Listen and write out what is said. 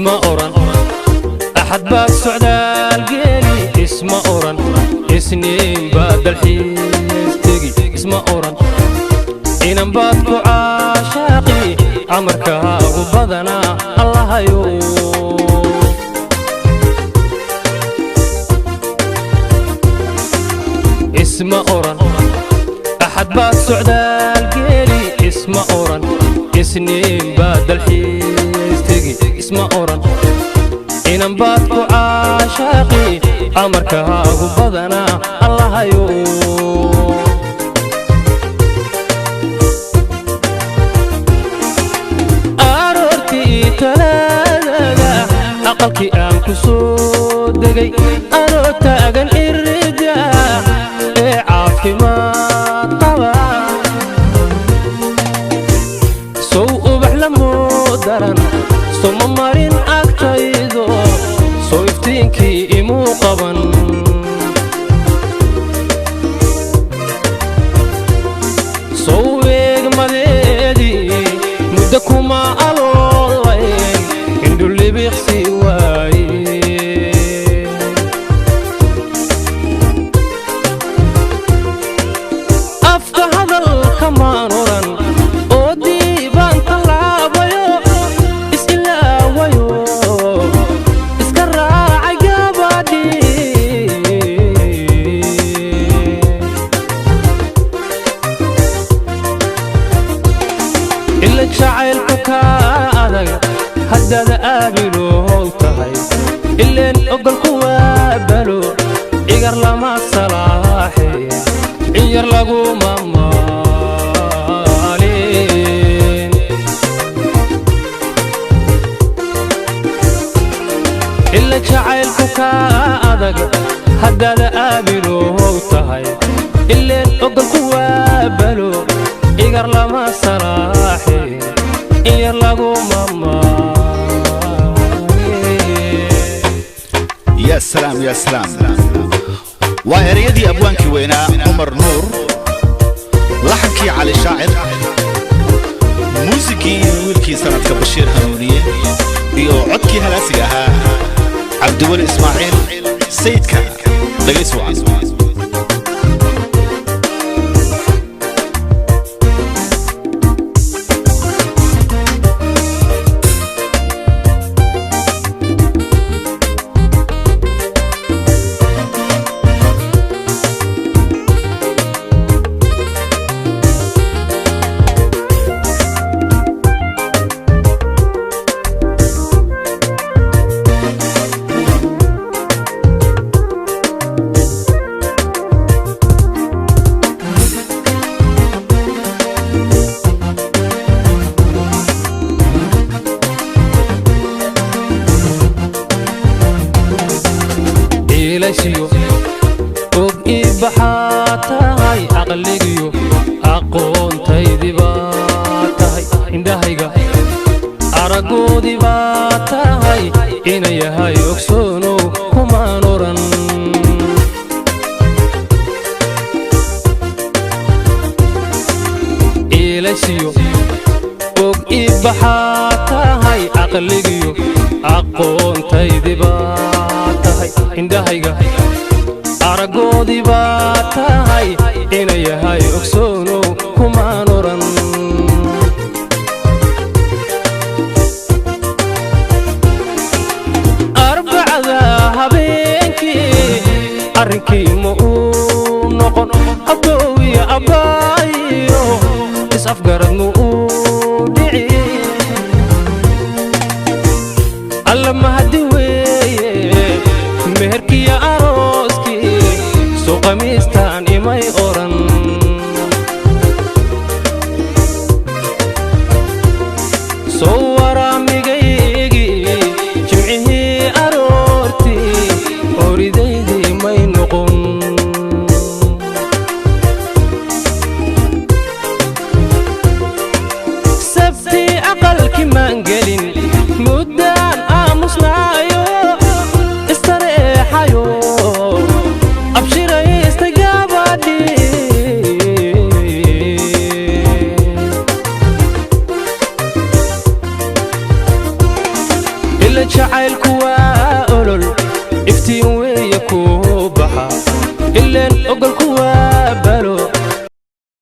Isma oran Axad baad socdaal geeli, isma oran Isniin baad dalxiis tegi, isma oran inan baad ku caashaaqi. Amarkaagu badanaa, Allahayow. Isma oran Axad baad socdaal geeli, isma oran Isniin baad dalxiis tegi, isma oran inan baad ku caashaaqi. Amarkaagu badanaa, Allahayow. Aroortii Talaadada aqalkii aan ku soo degay, anoo taagan irida ee caafimaad qaba, sow ubax lamuu daran soma marin agtaydo, sow iftiinkii imuu qaban. Sow eegmadeedii muddo kuma aloolayn, indhulibiqsi waaye. Afka hadalkamaan odhan oo diibaan tallaabayo, is-ilaawayo, iska raacay gabadhii. Ila jacaylku kaa adag haddaad aabilow tahay, ileen ogolku waa balo, igar lama salaaxe, in yar laguma maalin. Ila jacaylku kaa adag haddaad aabilow tahay, ileen ogolku waa balo, igar lama salaaxe, in yar laguma maalin. Ya salaam, ya salaam! Waa ereyadii abwaankii weynaa Cumar Nuur, laxankii Cali Shaacir, muusikii iyo wiilkii sanadka Bashiir Hanuuniye, iyo codkii halaasiga ahaa Cabdiweli Ismaaciil Sayidka. Dhagays wacan. Iilashiyo og ii baxaa tahay, aqligiyo aqoontaydii baa tahay, indhahayga araggoodii baa tahay, ina yahay ogsoonow kumaan oran. Iilashiyo og ii baxaa tahay, aqligiyo aqoontaydii baa tahay, indhahayga araggoodii baa tahay, ina yahay ogsoonow kumaan oran. Arbacada habeenkii arrinkii ma uu noqon, abbow iyo abbaayo is-afgarad ma